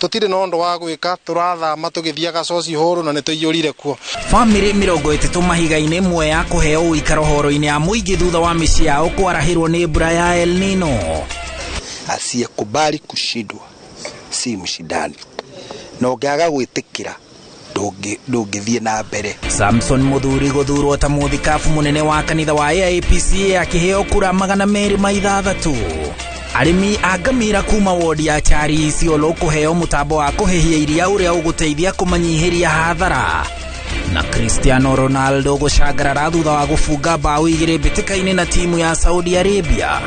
Tutire na undu wa gwika turathama tugithiaga coci huru na nituiyurire kuo. Family 30 mahiga-inĩ Mwea kũheo ũikaro horo-inĩ ya mũingĩ thutha wa mĩciĩ yao kwarahĩrwo nĩ mbura ya El Nino. Asiyekubali kushindwa si mshindani, na ũngĩaga gwĩtĩkĩra ndũngĩthiĩ na mbere. Samson Muthuri gũthurwo ta mũthikabu mũnene wa kanitha wa AIPCA akĩheo kura 206. Arĩmi a ngamĩra kuma wodi ya Chari Isiolo kũheo mũtambo wa kũhĩhia iria ũrĩa ũgũteithia kũmanyihĩria hathara. Na Cristiano Ronaldo gũcangarara thutha wa gũbunga bao 2 mbĩtĩka-inĩ na timu ya Saudi Arabia.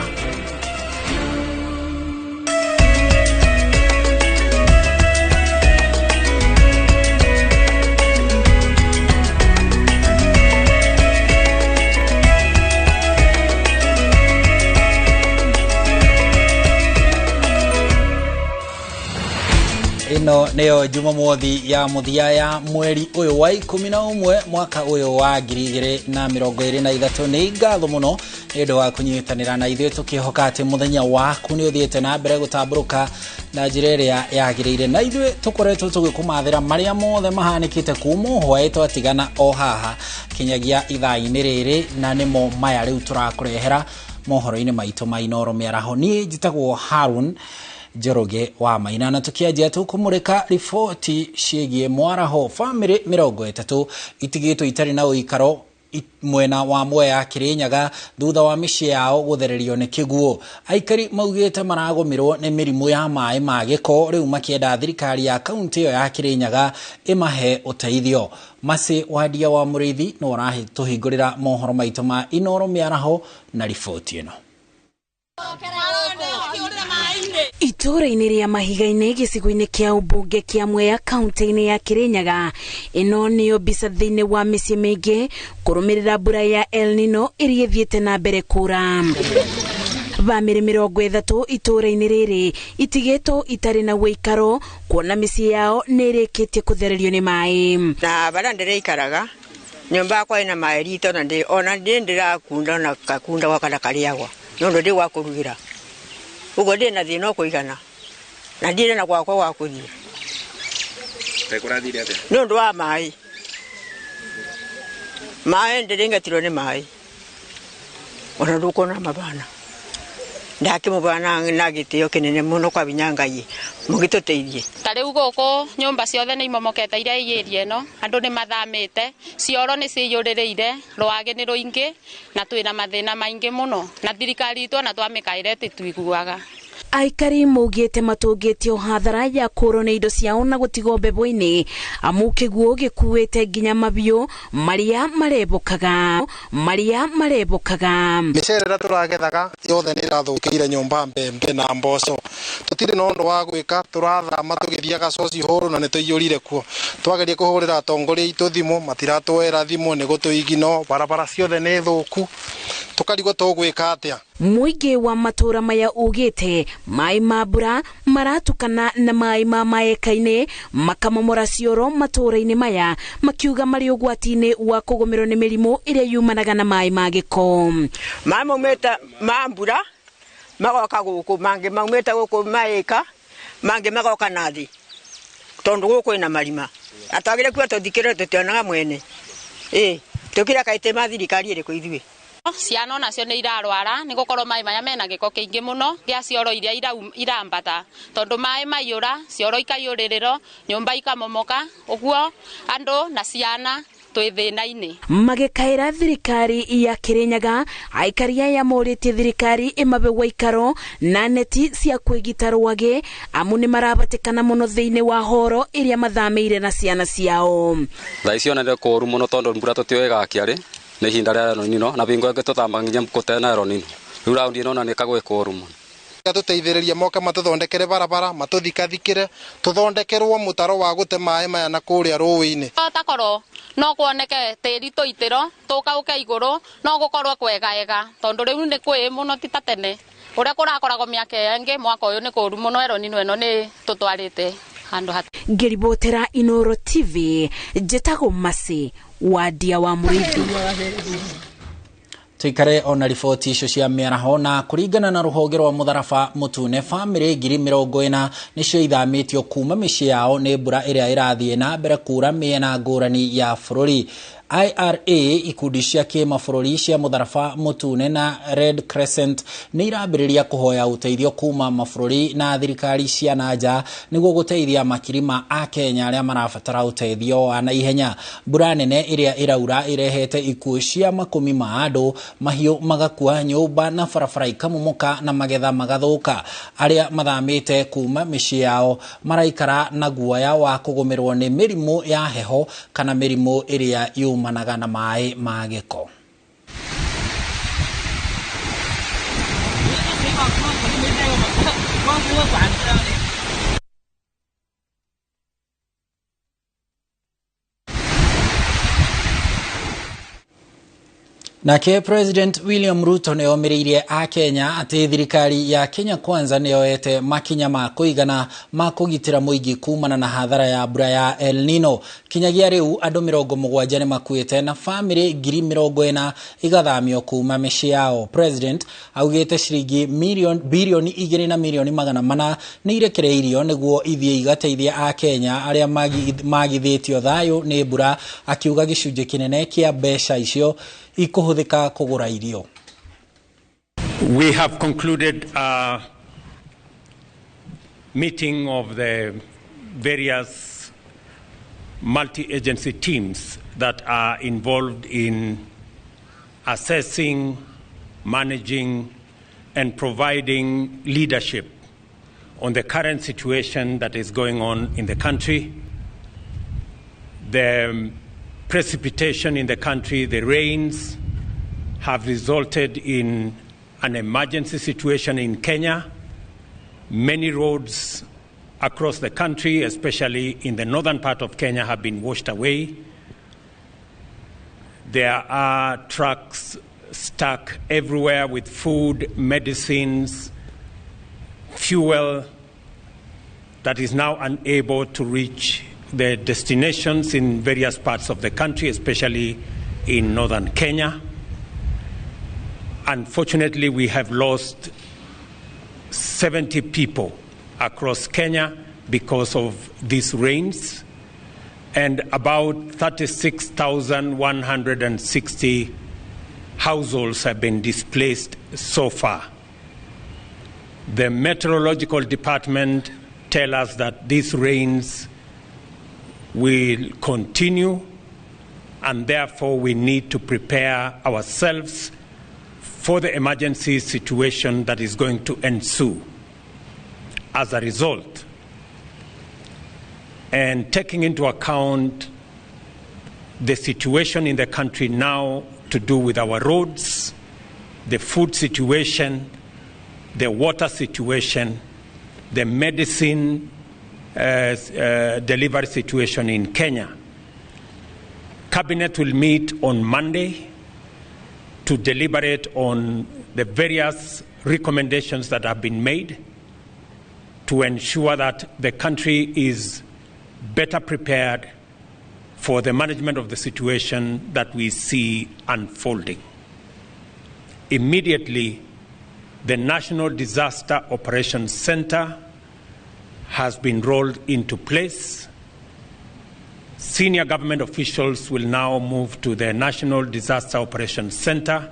Ĩno nĩyo Jumamothi ya mũthia ya mweri ũyũ wa 11 mwaka ũyũ wa 2023. Nĩ ngatho mũno nĩ ũndũ wa kũnyitanĩra na ithuĩ tũkĩhoka atĩ mũthenya waku nĩ ũthiĩte na mbere gũtambũrũka na njĩra ĩrĩa yagĩrĩire, na ithuĩ tũkoretwo tũgĩkũmathĩra marĩa mothe mahanĩkĩte kuma hwaĩ twatigana o haha kinyagia ithaa-inĩ rĩrĩ, na nĩmo maya rĩu tũrakũrehera mohoro-inĩ maitũ ma Inooro mĩaraho. Niĩ njĩtagwo Harun Njoroge wa Maina, na tukianjia tukumurika riboti ciĩgiĩ mwaraho. Family 30 itigĩtwo itarĩ na ũikaro mwena wa Mwea Kirinyaga thutha wa mĩciĩ yao gũthererio nĩ kĩguũ. Aikari maugĩte maragũmĩrwo nĩ mĩrimũ ya maĩ ma gĩko, rĩu makĩenda thirikari ya kaunti ĩyo ya Kirinyaga ĩmahe ũteithio. Masi Wandia wa Mũrĩithi no aratũhingũrĩra mohoro maitũ ma Inooro mĩaraho na riboti ĩno. Itũũra-inĩ rĩa Mahiga-inĩ gĩcigo-inĩ kĩa ũmbunge kĩa Mwea kaunti-inĩ ya Kirinyaga, ĩno nĩyo mbica thĩinĩ wa mĩciĩ mĩingĩ kũrũmĩrĩra mbura ya El Nino ĩrĩa ĩthiĩte na mbere kũra. Bamĩrĩ 30 itũũra-inĩ rĩrĩ itigĩtwo itarĩ na ũikaro kuona mĩciĩ yao nĩ ĩrĩkĩtie kũthererio nĩ maĩ. Na barĩa ndĩraikaraga nyũmba yakwa ĩna maĩ rito, na ona ndĩ ndĩrakunda na gakunda gwa kana karĩagwa nĩ ũndũ ndĩ gwa kũrugĩra ugo ndĩ na thĩna ũkũigana na ndirĩ na gwakwa gwa kũthiĩ nĩ ũndũ wa maĩ. Maĩ ndĩrĩngatirwo nĩ maĩ ona ndũkuona mabana ndakĩmũbana na gĩtĩo kĩnene mũno kwa binya Ngai mũgĩtũteithie. Ta rĩu gũkũ nyũmba ciothe nĩ imomokete iria iyĩrie ĩno, andũ nĩ mathamĩte, cioro nĩ ciyũrĩrĩire, rwagĩ nĩ rũingĩ na twĩna mathĩna maingĩ mũno, na thirikari itũ ona twamĩkaĩre tĩtuiguaga. Aikari maugĩte matũngĩtio hathara ya kũrwo nĩ indo ciao na gũtigwo mbebo-inĩ, amu kĩguũ gĩkuĩte nginya mabiũ marĩa marebũkaga. Mĩcere ĩrĩa tũragethaga yothe nĩ ĩrathũkĩire nyũmba, mbembe na mboco. Tũtirĩ na ũndũ wa gwĩka tũrathama tũgĩthiaga coci huru na nĩtũiyũrire kuo. Twageria kũhũrĩra atongoria aitũ thimũ matiratwoera thimũ, nĩ gũtũigino, barabara ciothe nĩ thũku, tũkarigwo tũgwĩka atĩa. Mũingĩ wa matũũra maya ugĩte maĩ ma mbura maratukana na maĩ ma maeka-inĩ makamomora cioro matũũra-inĩ maya, makiuga marĩ ũgwati-inĩ wa kũgũmĩrwo nĩ mĩrimũ ĩrĩa yumanaga na maĩ ma gĩko. Maĩ maumĩte ma mbura magoka gũkũ, mangĩ maumĩte gũkũ maĩka, mangĩ magoka na thĩ tondũ gũkũ ĩna marima. Atwagĩrĩire kuo tũthikĩrĩre tũtionaga mwene. Tũkĩra kaĩte ma thirikari ĩrĩkũ ithuĩ. Ciana onacio nĩ irarwara nĩ gũkorwo maĩ maya mena gĩko kĩingĩ mũno gĩa cioro iria irambata, tondũ maĩ maiyũra cioro ikaiyũrĩrĩro, nyũmba ikamomoka, ũguo andũ na ciana twĩ thĩna-inĩ. Magĩkaĩra thirikari ya Kirinyaga, aikari aya morĩtie thirikari ĩmabe ũikaro na neti cia kwĩgita rwagĩ, amu nĩ marabatĩkana mũno thĩinĩ wa horo ĩrĩa mathamĩire na ciana ciao. Thaa ici ona nĩ kũũru mũno tondũ mbura tũtiũĩ ĩgakia rĩ, nĩ ihinda rĩa El Nino na bingo ĩngĩ tũthamba nginya gũtena El Nino. Rĩu raundi ĩno ona nĩ kagwĩ kũũru mũno. Tũteithĩrĩrie moke matũthondekere barabara, matũthikathikĩre, tũthondekerwo mũtaro wa gũte maĩ maya na kũrĩa rũĩ-inĩ. Takorwo no kuoneke tĩri tũitĩro tũkaũke igũrũ no gũkorwo kwegaega, tondũ rĩu nĩ kwĩ mũno ti ta tene ũrĩa kũrakoragwo mĩaka ĩyo ĩngĩ. Mwaka ũyũ nĩ kũũru mũno, El Nino ĩno nĩ tũtwarĩte handũ hat. Ngĩribotera Inooro TV, njĩtagwo Masi Wandia wa Mũrĩithi. Tuikare ona riboti icio cia mĩaraho na kũringana na rũhonge rwa mũtharaba mũtune bamĩrĩ 40,000 nĩcio ithamĩtio kuma mĩciĩ yao nĩ mbura ĩrĩa ĩrathiĩ na mbere kura mĩena ngũrani ya bũrũri. IRA ikundi cia kĩmabũrũri cia mũtharaba mũtune na Red Crescent nĩ irambĩrĩria kũhoya ũteithio kuma mabũrũri na thirikari cia na nja nĩguo gũteithia makiri ma Akenya arĩa marabatara ũteithio wa naihenya. Mbura nene ĩrĩa ĩraura ĩrehete ikuũ cia makũmi ma andũ, mahiũ magakua, nyũmba na barabara ikamomoka na magetha magathũka. Arĩa mathamĩte kuma mĩciĩ yao maraikara na guoya wa kũgũmĩrwo nĩ mĩrimũ ya heho kana mĩrimũ ĩrĩa yumanaga na maĩ ma gĩko. Nake President William Ruto nĩ omĩrĩirie Akenya atĩ thirikari ya Kenya Kwanza nĩ yoete makinya ma kũigana ma kũgitĩra mũingĩ kumana na hathara ya mbura ya El Nino. Kinyagia rĩu andũ 70 nĩ makuĩte na bamĩrĩ 40,000 igathamio kuma mĩciĩ yao. President augĩte ciringi bilioni 2 na milioni 400 nĩ irekereirio nĩguo ithiĩ igateithie Akenya arĩa magithĩtio thayũ nĩ mbura, akiuga gĩcunjĩ kĩnene kĩa mbeca icio ikuhuthika kugura irio. We have concluded a meeting of the various multi-agency teams that are involved in assessing, managing, and providing leadership on the current situation that is going on in the country. The precipitation in the country, the rains, have resulted in an emergency situation in Kenya. Many roads across the country, especially in the northern part of Kenya, have been washed away. There are trucks stuck everywhere with food, medicines, fuel that is now unable to reach the destinations in various parts of the country, especially in northern Kenya. Unfortunately, we have lost 70 people across Kenya because of these rains, and about 36,160 households have been displaced so far. The meteorological department tell us that these rains will continue, and therefore we need to prepare ourselves for the emergency situation that is going to ensue as a result. And taking into account the situation in the country now to do with our roads, the food situation, the water situation, the medicine delivery situation in Kenya. Cabinet will meet on Monday to deliberate on the various recommendations that have been made to ensure that the country is better prepared for the management of the situation that we see unfolding. Immediately, the National Disaster Operations Center has been rolled into place. Senior government officials will now move to the National Disaster Operations Center,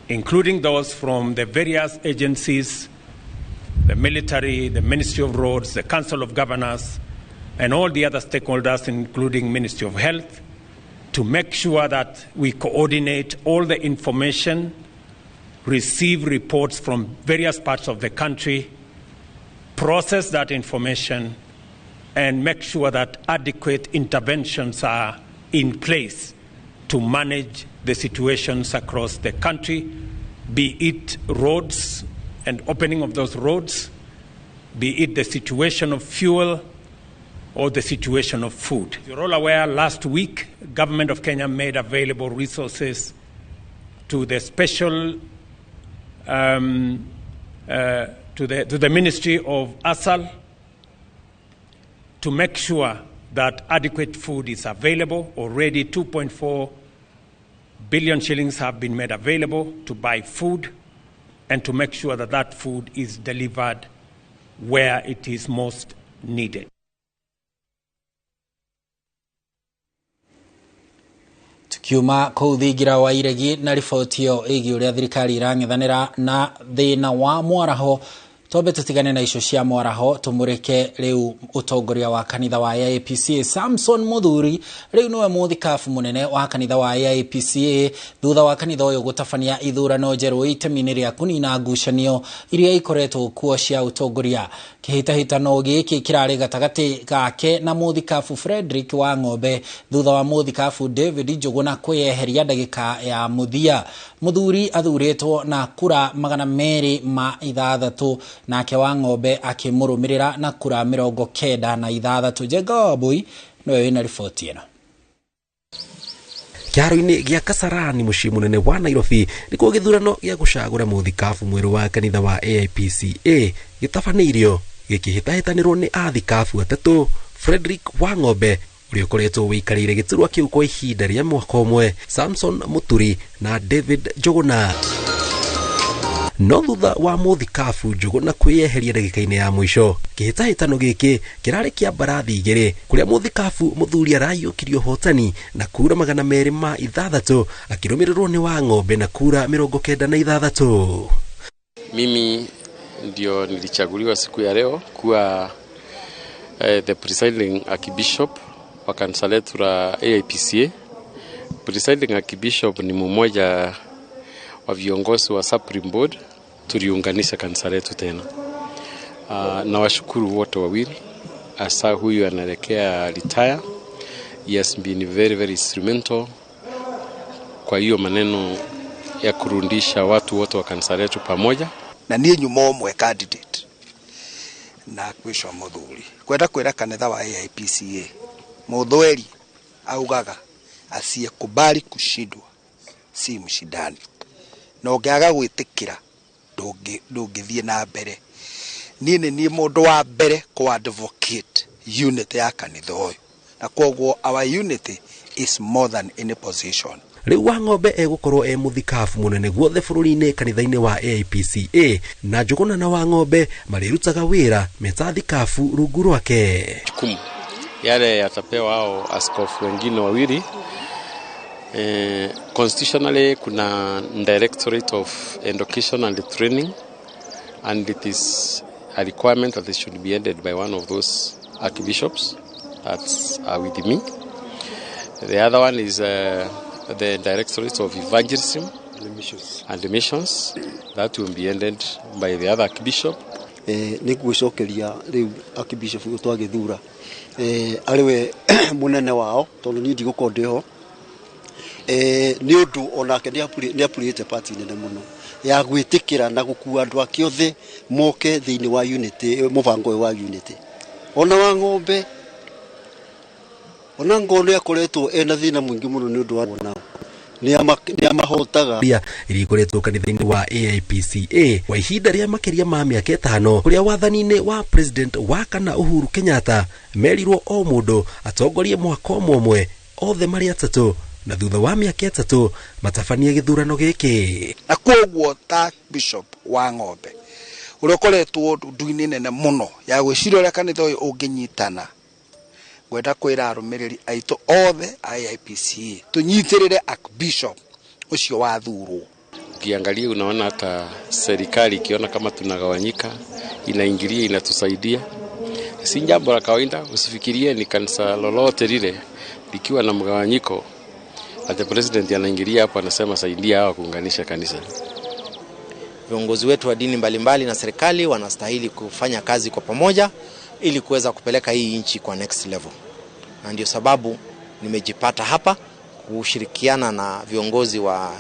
including those from the various agencies, the military, the Ministry of Roads, the Council of Governors, and all the other stakeholders, including Ministry of Health, to make sure that we coordinate all the information, receive reports from various parts of the country, process that information, and make sure that adequate interventions are in place to manage the situations across the country, be it roads and opening of those roads, be it the situation of fuel or the situation of food. You're all aware, last week, Government of Kenya made available resources to the special, to the Ministry of ASAL to make sure that adequate food is available. Already 2.4 billion shillings have been made available to buy food and to make sure that that food is delivered where it is most needed. Tukiuma kũu thingira wa iregi na riboti ĩyo ĩgiĩ ũrĩa thirikari ĩrang'ethanĩra na thĩna wa mwaraho, twambe tũtigane na icio cia mwaraho tũmũrĩke rĩu ũtongoria wa kanitha wa AIPCA. Samson Muthuri rĩu nĩwe mũthikabu mũnene wa kanitha wa AIPCA thutha wa kanitha ũyũ gũtabania ithurano njerũ itemi-inĩ rĩa kũnina ngucanio iria ikoretwo kuo cia ũtongoria. Kĩhĩtahĩtano gĩkĩ kĩrarĩ gatagatĩ gake na mũthikabu Frederick wa Ng'ombe thutha wa mũthikabu David Njũgũna kwĩyeheria ndagĩka ya mũthia. Muthuri athurĩtwo na kura 206 nake wa Ng'ombe akĩmũrũmĩrĩra na kura 96. Njenga Wambui nĩwe wĩna riboti ĩno. Kĩharo-inĩ gĩa Kasarani mũciĩ mũnene wa Nairobi nĩkuo gĩthurano gĩa gũcagũra mũthikabu mwerũ wa kanitha wa AIPCA gĩtabanĩirio gĩkĩhĩtahĩtanĩrwo nĩ athikabu atatũ: Frederick wa Ng'ombe ũrĩa ũkoretwo wĩikarĩire gĩturwa kĩu kwa ihinda rĩa mwaka ũmwe, Samson Muturi na David Njũgũna. No thutha wa mũthikabu Njũgũna kwĩyeheria ndagĩka-inĩ ya mũico, kĩhĩtahĩtano gĩkĩ kĩrarĩ kĩa mbarathi igĩrĩ kũrĩa mũthikabu Mũthuri araiyũkirie ũhotani na kura 206 akĩrũmĩrĩrwo nĩ wa Ng'ombe na kura 96. Mimi ndio nilichaguliwa siku ya leo kuwa the presiding archbishop wa kanisa letu la AIPCA. Presiding archbishop ni mmoja wa viongozi wa Supreme Board, tuliunganisha kanisa letu tena. Na washukuru wote wawili, hasa huyu anaelekea retire. He has been very very instrumental kwa hiyo maneno ya kurundisha watu wote wa kanisa letu pamoja. Na niĩ nyuma ũmwe candidate na kwisho Muthuri kwenda kwĩra kanitha wa AIPCA Muthweri augaga asiyekubali kushindwa si mshindani, na ũngĩaga gwĩtĩkĩra ndũngĩthiĩ na mbere. Niĩ nĩ niĩ mũndũ wa mbere kũ advocate unity ya kanitha ũyũ, na kwoguo our unity is more than any position. Rĩu wa Ng'ombe egũkorwo e mũthikabu mũnene guothe bũrũri-inĩ kanitha-inĩ wa AIPCA, na Njũgũna na wa Ng'ombe marĩrutaga wĩra meta thikabu rungu rwake. Jukumu yale yatapewa hao askofu wengine wawili. Constitutionally kuna Directorate of Education and Training, and it is a requirement that it should be headed by one of those archbishops that are with me. The other one is the Directorate of Evangelism and Missions, that will be ended by the other archbishop. Nĩ ngwĩcokeria rĩu archbishop ũyũ twagĩthura arĩ we mũnene wao, tondũ niĩ ndigũkorwo ndĩho, nĩ ũndũ onake nĩ apurĩte party nene mũno ya gwĩtĩkĩra na gũkua andũ ake othe moke thĩinĩ wa unity, mũbango ũyũ wa unity. Ona wa Ng'ombe ona ngoo nĩ akoretwo ena thĩna mũingĩ mũno nĩ ũndũ wa nao nĩ amahotaga. Iria ikoretwo kanitha-inĩ wa AIPCA kwa ihinda rĩa makĩria ma mĩaka 5, kũrĩa wathani-inĩ wa president wa kana Uhuru Kenyatta merirwo o mũndũ atongorie mwaka ũmwe othe marĩ atatũ, na thutha wa mĩaka 3 matabanie gĩthurano gĩkĩ. Na kwoguo ta bishop wa Ng'ombe ũrĩa ũkoretwo nduinĩ nene mũno ya gwĩciria ũrĩa kanitha ũyũ ũngĩnyitana, ngwenda kwĩra arũmĩrĩri aitũ othe a AIPCA tũnyitĩrĩre archbishop ũcio wathurwo. Ukiangalia unaona hata serikali ikiona kama tunagawanyika inaingilia, inatusaidia. Si jambo la kawaida, usifikirie ni kanisa lolote lile likiwa na mgawanyiko ati president anaingilia hapo anasema saidia hawa kuunganisha kanisa. Viongozi wetu wa dini mbalimbali na serikali wanastahili kufanya kazi kwa pamoja ili kuweza kupeleka hii nchi kwa next level. Na ndio sababu nimejipata hapa kushirikiana na viongozi wa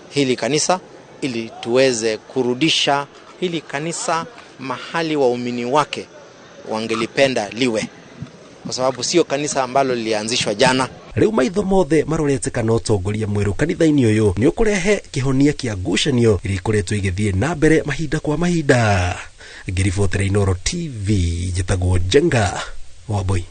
hili kanisa ili tuweze kurudisha hili kanisa mahali waumini wake wangelipenda liwe, kwa sababu sio kanisa ambalo lilianzishwa jana. Rĩu maitho mothe marorete kana ũtongoria mwerũ kanitha-inĩ ũyũ nĩ ũkũrehe kĩhonia kĩa ngucanio iria ikoretwo igĩthiĩ na mbere mahinda kwa mahinda. Ngĩribotera Inooro TV, njĩtagwo Njenga Wambui.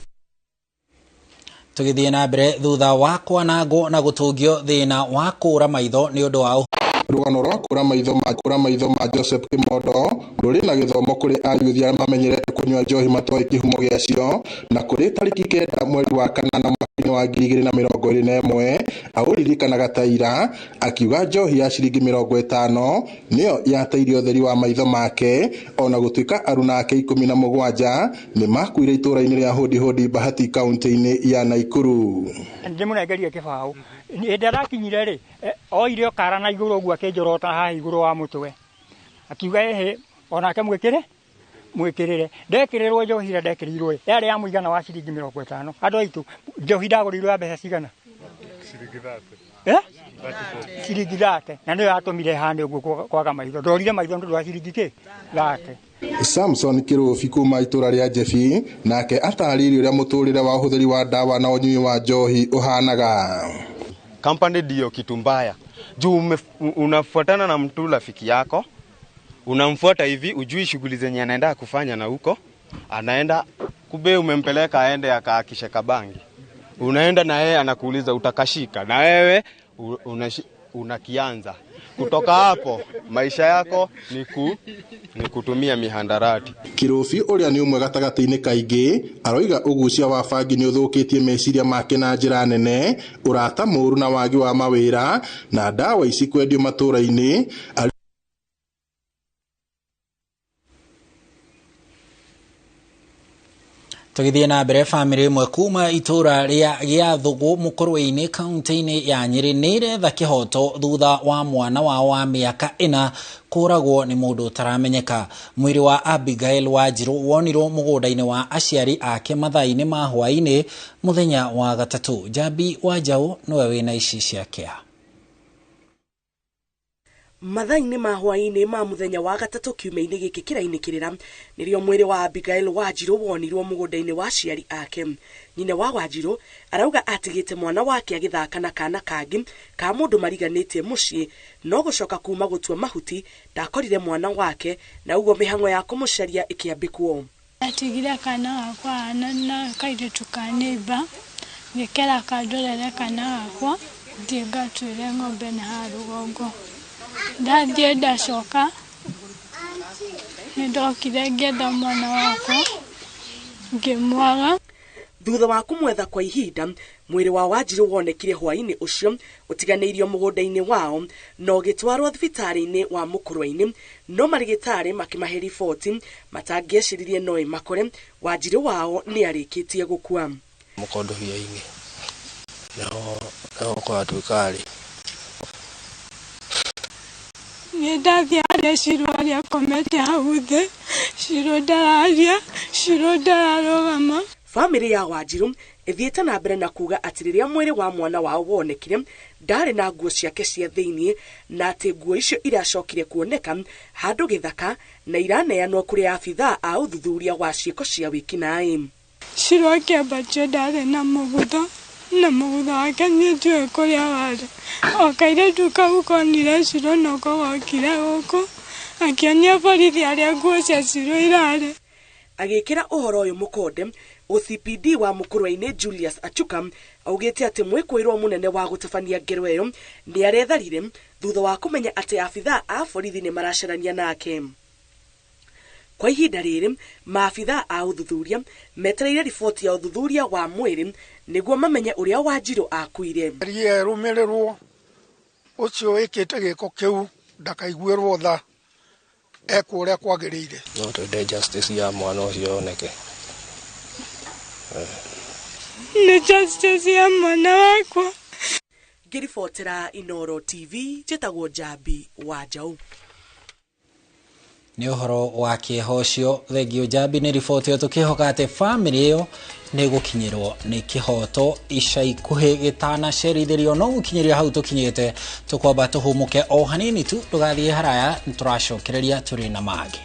Tũgĩthiĩ na mbere thutha wa kwanangwo na gũtũngio thĩna wa kũra maitho nĩ ũndũ wa rũgano rwa kũra maitho ma Joseph Kimondo rũrĩ na gĩthomo kũrĩ ayuthi arĩa mamenyerete kũnyua njohi matoĩ kĩhumo gĩacio na kũrĩ tarĩki 9 mweri wa kanana mwaka-inĩ wa 2021 aũririkanaga ta ira akiuga njohi ya ciringi 50 nĩyo yateire ũtheri wa maitho make ona gũtuĩka aruna ake 17 nĩ makuire itũũra-inĩ rĩa Hodi Hodi Bahati kaunti-inĩ ya Naikuru. Ndĩmũnengerie kĩbaũ hĩndĩ arakinyire rĩ oire kara na igũrũ ũguo akĩnjorota haha igũrũ wa mũtwe akiuga ĩhĩ onake mwĩkĩrĩre ndekĩrĩrwo njohi ĩrĩa ndekĩrĩirwo yarĩ ya mũigana wa ciringi 50. Andũ aitũ njohi ndagũrĩirwo ya mbeca cigana? Ciringi 30. Ciringi 30 na nĩyo yatũmire hane ũguo kwaga maitho. Ndorire maitho nĩ ũndũ wa ciringi kĩ 30. Samson Kirubi kuma itũra rĩa Jebi nake atarĩirie ũrĩa mũtũrĩre wa ũhũthĩri wa ndawa na ũnyui wa njohi ũhanaga. Kampani ndio kitu mbaya juu unafuatana na mtu rafiki yako unamfuata hivi ujui shughuli zenye anaenda kufanya na huko anaenda kube umempeleka aende akaakishe kabangi unaenda na yeye anakuuliza utakashika na wewe unakianza kutoka hapo maisha yako ni kutumia mihandarati. Kirubi uria ni umwe gatagati-inĩ kaingĩ aroiga ũgucia wa bangi nĩ ũthũkĩtie meciria make na njĩra nene ũrata mũũru na wagi wa mawĩra na ndawa ici kwendio matũũra-inĩ. Tũgĩthiĩ na mbere bamĩrĩ ĩmwe kuma itũũra rĩa Gĩathũgũ Mũkũrwe-inĩ kaunti-inĩ ya Nyĩrĩ nĩ ĩretha kĩhoto thutha wa mwana wao wa mĩaka 4 kũragwo nĩ mũndũ ũtaramenyeka. Mwĩrĩ wa Abigail Wanjirũ wonirwo mũgũnda-inĩ wa aciari ake mathaa-inĩ ma hwaĩ-inĩ mũthenya wa gatatũ. Njambi wa Njaũ nĩwe wĩna ici cia kĩeha. Mathaa-inĩ ma hwaĩ-inĩ ma mũthenya wa gatatũ kiumia-inĩ gĩkĩ kĩrainĩkĩrĩra nĩrĩo mwĩrĩ wa Abigail Wanjirũ wonirwo mũgũnda-inĩ wa aciari ake. Nyina wa Wanjirũ arauga atigĩte mwana wake agĩthaka na kana kangĩ ka mũndũ mariganĩtie mũciĩ no gũcoka kuma gũtua mahuti ndakorire mwana wake na ũguo mĩhang'o ya kũmũcaria ĩkĩambĩkwo. Atigire kana gakwa na kairĩtu ka neighbor ngĩkera kandorere kana gakwa thiĩ ngatuĩre ng'ombe na haha rũgongo. Ndathiĩ ndacoka nĩndokire ngĩetha mwana wakwa ngĩmwaga. Thutha wa kũmwetha kwa ihinda mwĩrĩ wa Wanjirũ wonekire hwaĩ-inĩ ũcio ũtiganĩirio mũgũnda-inĩ wao na ũgĩtwarwo thibitarĩ-inĩ wa Mũkũrwe-inĩ no marigĩtarĩ makĩmahe riboti matangĩeciririe no ĩmakore Wanjirũ wao nĩ arĩkĩtie gũkua. Mũkondohia-inĩ naho kwatuĩka rĩ ndathiĩ harĩa Shiro arĩa akomete hau thĩ, Shiro ndararia, Shiro ndararũgama. Bamĩrĩ ya Wanjirũ ĩthiĩte na mbere na kuga atĩ rĩrĩa mwĩrĩ wa mwana wao wonekire ndarĩ na nguo ciake cia thĩinĩ na atĩ nguo icio iracokire kuoneka handũ gĩthaka na iraneanwo kũrĩ abithaa a ũthuthuria wa ciĩko cia wĩkinaĩ. Shiro akĩambatio ndarĩ na mũgutho na mũgutho wake niĩ ndiũĩ kũrĩa warĩ. O kairĩtu kau konire Shiro noko gokire gũkũ akĩonia borithi arĩa nguo cia Shiro irarĩ. Agĩkĩra ũhoro ũyũ mũkonde OCPD wa Mũkũrwe-inĩ Julius Achuka augĩte atĩ mwĩkũĩrwo mũnene wa gũtabania ngero ĩyo nĩ aretharire thutha wa kũmenya atĩ abithaa a borithi nĩ maracarania nake. Kwa ihinda rĩrĩ maabithaa a ũthuthuria metereire riboti ya ũthuthuria wa mwĩrĩ nĩguo mamenye ũrĩa Wanjirũ akuire. Rũmĩrĩrwo ũcio wĩkĩte gĩko kĩu ndakaiguĩrwo tha ekwo ũrĩa kwagĩrĩire. No twende justice ya mwana ũcio yoneke. Nĩ justice ya mwana wakwa. Ngĩribotera Inoro TV njĩtagwo Njambi wa Njaũ. Nĩ ũhoro wa kĩeha ũcio thengio Njambi nĩ riboti ĩyo tũkĩhoka atĩ bamĩrĩ ĩyo nĩ gũkinyĩrwo nĩ kĩhoto ica ikuhĩ gĩtanacerithĩrio no gũkinyĩria hau tũkinyĩte tũkwamba tũhũmũke o hanini tu ndũgathiĩ haraya nĩtũracokereria tũrĩ na mangĩ.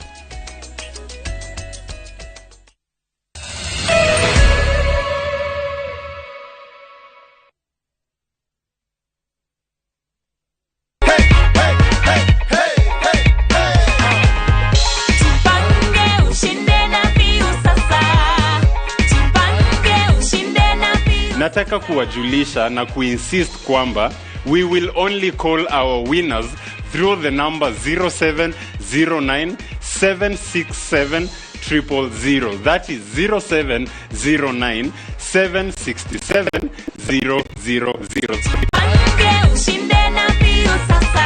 Nataka kuwajulisha na kuinsist kwamba we will only call our winners through the number 0709 767 000. That is 0709 767 000. Ushinde na mbio sasa.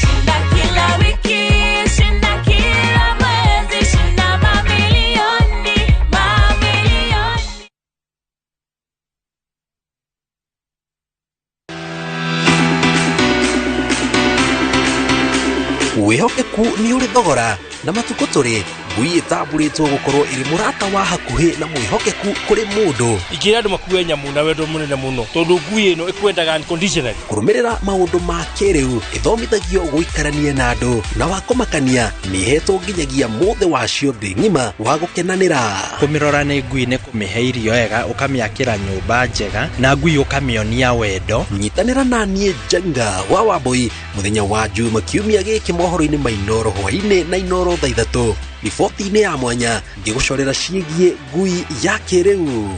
Shinda kila wiki, shinda kila mwezi, shinda mamilioni, mamilioni. Wĩhokeku nĩ ũrĩ thogora na matukũ tũrĩ ngui ĩtambũrĩtwo gũkorwo ĩrĩ mũrata wa hakuhĩ na mwĩhokeku kũrĩ mũndũ. Ingĩra andũ makue nyamũ na wendo mũnene mũno tondũ ngui ĩno ĩkwendaga unconditionally. Kũrũmĩrĩra maũndũ ma kĩrĩu ĩthomithagio gũikarania na andũ na wa kũmakania nĩ ĩhetwo nginyagia mũthĩ wacio thĩ ng'ima wa gũkenanĩra. Kũmĩrora nĩ ngui nĩ kũmĩhe irio wega, ũkamĩakĩra nyũmba njega na ngui ũkamĩonia wendo. Nyitanĩra na niĩ Njenga wa Wambui mũthenya wa Juma kiumia gĩkĩ mohoro-inĩ ma Inooro hwaĩ-inĩ na Inooro thaa 3 riboti-inĩ ya mwanya ngĩgũcorera ciĩgiĩ ngui ya kĩrĩu.